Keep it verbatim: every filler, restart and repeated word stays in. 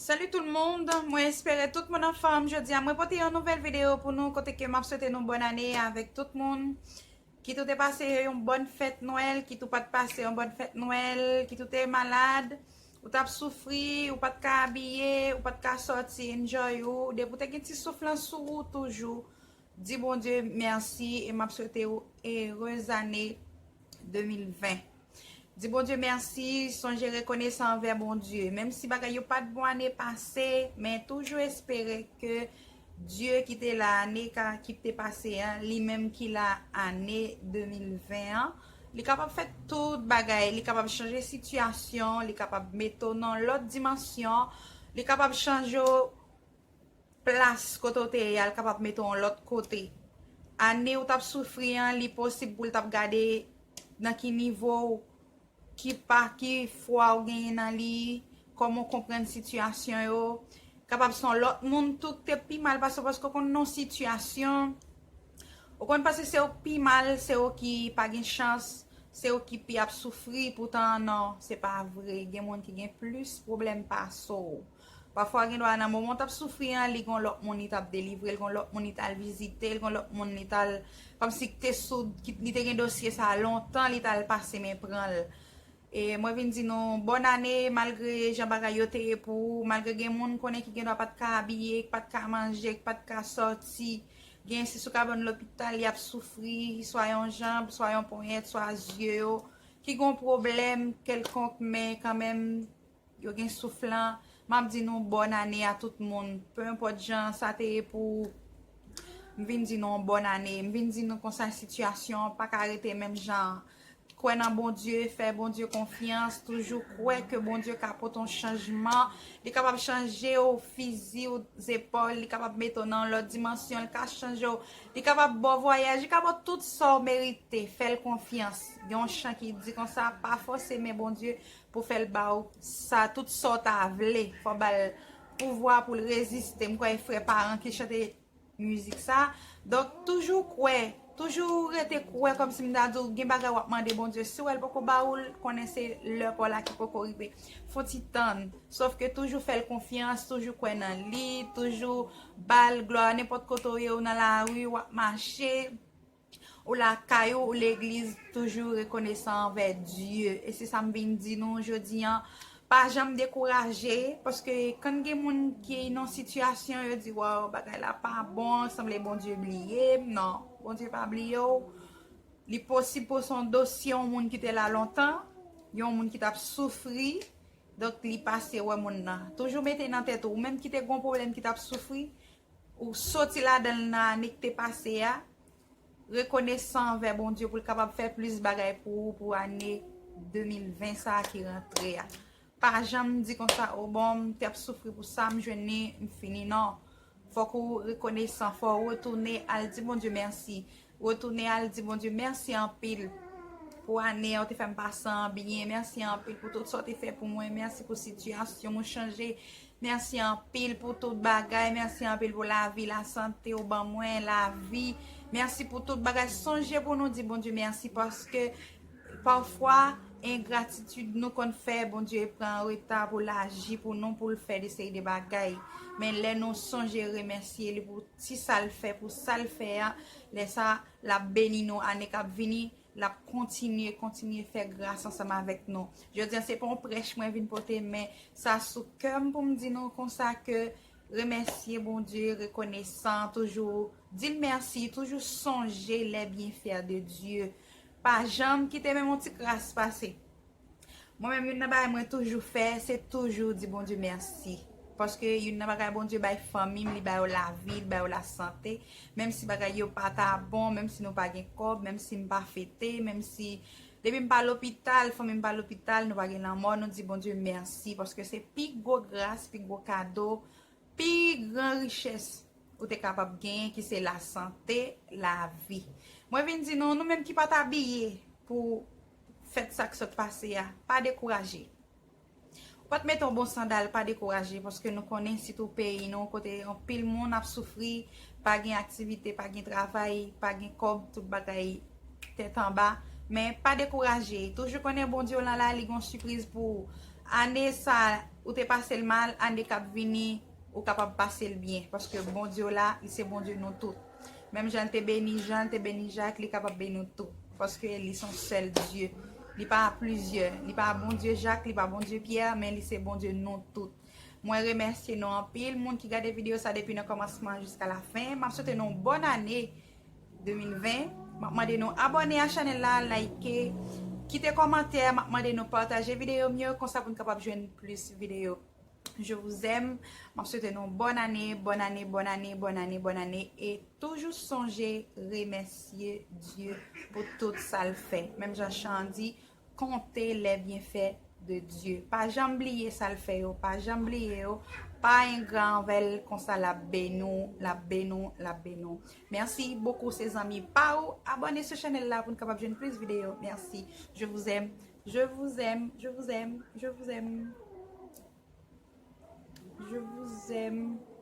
Salut tout le monde, mwen espere tout moun anfòm. Jodi a mwen pote yon nouvèl videyo pou nou kote ke m ap swete nou bòn ane avèk tout moun. Kit ou te pase yon bòn fèt Nwèl, kit ou pa t pase yon bòn fèt Nwèl, kit ou te malad, ou t ap soufri, ou pa t ka abiye, ou pa t ka sòti enjoy ou, depi ou te gen ti souflans sou ou toujou, di Bondye mèsi e m ap swete ou erez ane de mil ven. Di Bondye mèsi, sonje rekonesan anvè Bondye. Menm si bagay yo pa t bon ane pase, men toujou espere ke Dye ki te la ane ka, ki te pase an, li menm ki la ane de mil ven an, li kapab fè tout bagay, li kapab chanje sitiyasyon, li kapab mete w nan lòt dimansyon, li kapab chanje w plas kote w te ye a, li kapab mete w yon lòt kote. Ane ou t ap soufri an, li posib pou l t ap gade nan ki nivo w, ki pa, ki fwa w genyen nan li, kòman w konprann sitiyasyon yo. Kapab se yon lòt moun tou ki te pi mal pase w, paske w konn nan yon sitiyasyon, ou konn panse se ou ki pi mal, se ou ki pa gen chans, se ou ki pi ap soufri, poutan non, se pa vre. Gen moun ki gen plis pwoblèm pase w. Pafwa gen dwa nan moman w t ap soufri an, li gon lòt moun li t ap delivre, li gon lòt moun li t al vizite, li gon lòt moun li t al, kòmsi ki te sou, ki, li te gen dosye sa a lontan, li t al pase men pran l. E mwen vin di nou bòn ane, malgre jan bagay yo te ye pou ou, malgre gen moun konnen ki gen dwa pa t ka abiye, ki pa t ka manje, ki pa t ka sòti, gen si sou kabann lopital, y ap soufri, swa yon janb, swa yon ponyèt, swa zye yo, ki gon pwoblèm kèlkonk, men kanmenm, yo gen souf lan. M ap di nou bòn ane a tout moun. Pe enpòt jan sa te ye pou ou, m vin di nou yon bòn ane. M vin di nou konsa sitiyasyon an pa ka rete menm jan an. Kwè nan Bondye, fè Bondye konfyans, toujou kwè ke Bondye ka pote yon chanjman. Li kapab chanje w, fizi w, zepòl, li kapab mete w nan yon lòt dimansyon, li ka chanje w, li kapab ba w vwayaj, li ka ba w tout sa w merite. Fè l konfyans. Gen yon chan ki di konsa, pa fòse men Bondye pou fè l ba w sa, tout sa w ta vle. Fò w ba l pouvwa pou l reziste. M kwè e frè Paran ki chante mizik sa. Donk, toujou kwè, toujou rete kwè, kòmsi m ta di w, gen bagay w ap mande Bondye, si w wè l poko ba ou l, konnen se lè pa w la ki poko rive. Fè w ti tann. Sòf ke toujou fè l konfyans, toujou kwè nan li, toujou ba l glwa, nenpòt kote w ye, ou nan lari, w ap mache, ou lakay ou, ou legliz, toujou rekonesan anvè Dye. E se sa m vin di nou jodi an. Pa janm dekouraje, paske kan gen moun ki nan sitiyasyon, yo di, waw, bagay la pa bon, sanble Bondye bliye m. Non, Bondye pa bliye w. Li posib pou se yon dosye yon moun ki te la lontan, yon moun ki t ap soufri, donk li pase wè moun nan. Toujou mete nan tèt ou, ou menm ki te gon pwoblèm ki t ap soufri, ou soti ladan l nan ane ki te pase a, rekonesan anvè Bondye pou l kapab fè plis bagay pou ou pou ane de mil ven sa a ki rantre a. Pa janm di konsa, o bon, m te ap soufri pou sa, m jwenn li, m fini. Non. Fòk ou rekonesan, fò w retounen al di Bondye mèsi. Retounen al di Bondye mèsi anpil pou ane a, ou te fè m pase an byen. Mèsi anpil pou tout sa w te fè pou mwen. Mèsi pou sitiyasyon m ou chanje. Mèsi anpil pou tout bagay. Mèsi anpil pou lavi, lasante ou ban mwen, lavi. Mèsi pou tout bagay. Sonje pou nou di Bondye mèsi, paske pafwa, engratitid nou konn fè Bondye pran reta pou l aji pou nou, pou l fè de seri de bagay. Men lè nou sonje remèsye li pou ti sa l fè, pou sa l fè a, lè sa, l ap beni nou ane k ap vini, l ap kontinye, kontinye fè gras ansanm avèk nou. Jodi a, se pa yon prèch mwen vin pote, men sa sou kè m pou m di nou konsa ke remèsye Bondye, rekonesan, toujou di l mèsi, toujou sonje les bienfaits de Dieu. Pa janm kite menm yon ti kras pase. Mwen menm, youn nan bagay mwen toujou fè, se toujou di Bondye mèsi. Paske youn nan bagay Bondye bay fanmi m, li ba yo lavi, li ba yo lasante. Menm si bagay yo pa ta bon, menm si nou pa gen kòb, menm si m pa fete, menm si depi m pa lopital, fanmi m pa lopital, nou pa gen lanmò, nou di Bondye mèsi. Paske se pi gwo gras, pi gwo kado, pi gran richès ou te kapab genyen, ki se lasante, lavi. Mwen vin di nou, nou menm ki pa t abiye pou fèt sa k sot pase a, pa dekouraje. Ou pa t mete yon bon sandal, pa dekouraje, paske nou konnen sitou peyi nou, kote anpil moun ap soufri, pa gen aktivite, pa gen travay, pa gen kòb, tout bagay tèt anba. Men pa dekouraje, toujou konnen Bondye w lan la, li gen yon sipriz pou ou. Ane sa, ou te pase l mal, ane k ap vini, ou kapab pase l byen. Paske Bondye w la, li se Bondye nou tout. Menm jan l te beni Jan, l te beni Jak, li kapab beni w tou. Paske li se yon sèl Dye. Li pa plizyè. Li pa Bondye Jak, li pa Bondye Pyè, men li se Bondye nou tout. Mwen remèsye nou anpil, moun ki gade videyo sa depi nan kòmansman jiska la fen. M ap swete nou yon bòn ane de mil ven. M ap mande nou abòne a chanèl la, like, kite kòmantè, m ap mande nou pataje videyo m yo, konsa pou n kapab jwenn plis videyo. Je vous aime. M ap swete nou bòn ane, bòn ane, bòn ane, bòn ane, bòn ane. E toujou sonje remèsye Dye pou tout sa l fè. Menm jan chan an di, comptez les bienfaits de Dieu. Pa janm bliye sa l fè yo, pa janm bliye yo, pa engra anvè l, konsa l ap beni w, l ap beni w, l ap beni w. Merci beaucoup, se zanmi pa ou. Abòne sou chanèl la pou n kapab jwenn plis videyo. Merci. Je vous aime. Je vous aime. Je vous aime. Je vous aime. Je vous aime.